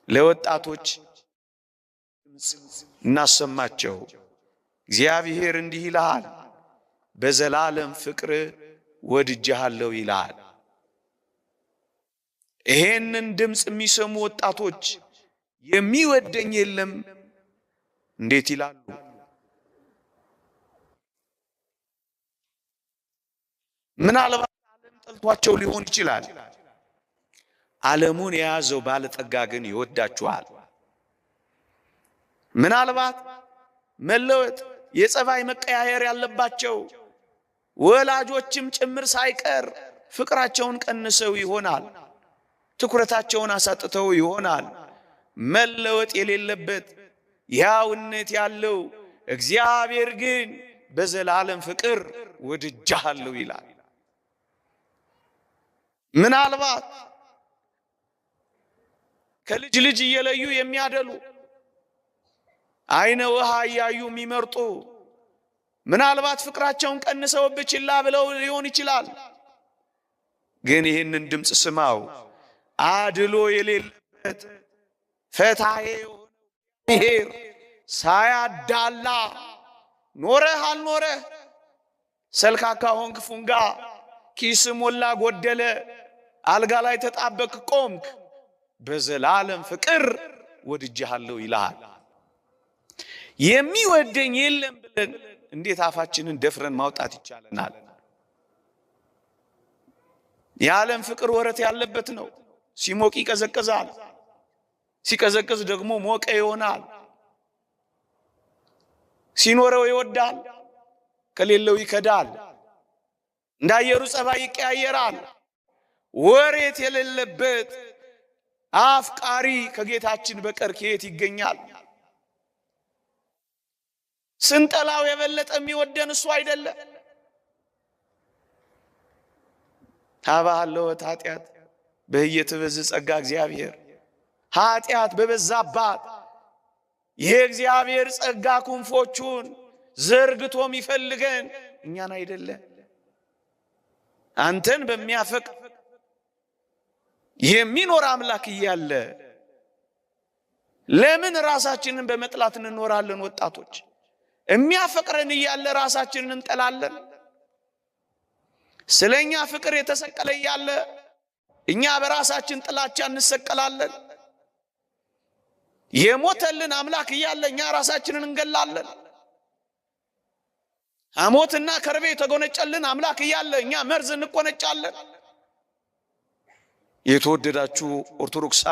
ለወጣቶች እናሰማቸው። እግዚአብሔር እንዲህ ይልሃል፣ በዘላለም ፍቅር ወድጄሃለሁ ይልሃል። ይሄንን ድምፅ የሚሰሙ ወጣቶች የሚወደኝ የለም እንዴት ይላሉ? ምናልባት ዓለም ጠልቷቸው ሊሆን ይችላል። ዓለሙን የያዘው ባለጠጋ ግን ይወዳችኋል። ምናልባት መለወጥ የጸባይ መቀያየር ያለባቸው ወላጆችም ጭምር ሳይቀር ፍቅራቸውን ቀንሰው ይሆናል። ትኩረታቸውን አሳጥተው ይሆናል። መለወጥ የሌለበት ያውነት ያለው እግዚአብሔር ግን በዘላለም ፍቅር ወድጃለሁ ይላል። ምናልባት ከልጅ ልጅ እየለዩ የሚያደሉ፣ አይነ ውሃ እያዩ የሚመርጡ፣ ምናልባት ፍቅራቸውን ቀንሰውብህ ችላ ብለው ሊሆን ይችላል። ግን ይህንን ድምፅ ስማው። አድሎ የሌለበት ፈታሄ የሆነው ብሔር ሳያዳላ ኖረህ አልኖረህ፣ ሰልካካ ሆንክ ፉንጋ፣ ኪስ ሞላ ጎደለ፣ አልጋ ላይ ተጣበቅ ቆምክ፣ በዘላለም ፍቅር ወድጄሃለሁ ይልሃል። የሚወደኝ የለም ብለን እንዴት አፋችንን ደፍረን ማውጣት ይቻለናል? የዓለም ፍቅር ወረት ያለበት ነው። ሲሞቅ ይቀዘቅዛል፣ ሲቀዘቅዝ ደግሞ ሞቀ ይሆናል። ሲኖረው ይወዳል፣ ከሌለው ይከዳል። እንደ አየሩ ጸባይ ይቀያየራል። ወሬት የሌለበት አፍቃሪ ከጌታችን በቀር ከየት ይገኛል? ስንጠላው የበለጠ የሚወደን እሱ አይደለም። ታባሃለወት ኃጢአት በህየትበዝ ጸጋ እግዚአብሔር፣ ኃጢአት በበዛባት የእግዚአብሔር ጸጋ ክንፎቹን ዘርግቶ የሚፈልገን እኛን አይደለ? አንተን በሚያፈቅር የሚኖር አምላክ እያለ ለምን ራሳችንን በመጥላት እንኖራለን? ወጣቶች፣ የሚያፈቅረን እያለ ራሳችንን እንጠላለን። ስለኛ ፍቅር የተሰቀለ እያለ እኛ በራሳችን ጥላቻ እንሰቀላለን። የሞተልን አምላክ እያለ እኛ ራሳችንን እንገላለን። ሐሞትና ከርቤ የተጎነጨልን አምላክ እያለ እኛ መርዝ እንቆነጫለን። የተወደዳችሁ ኦርቶዶክስ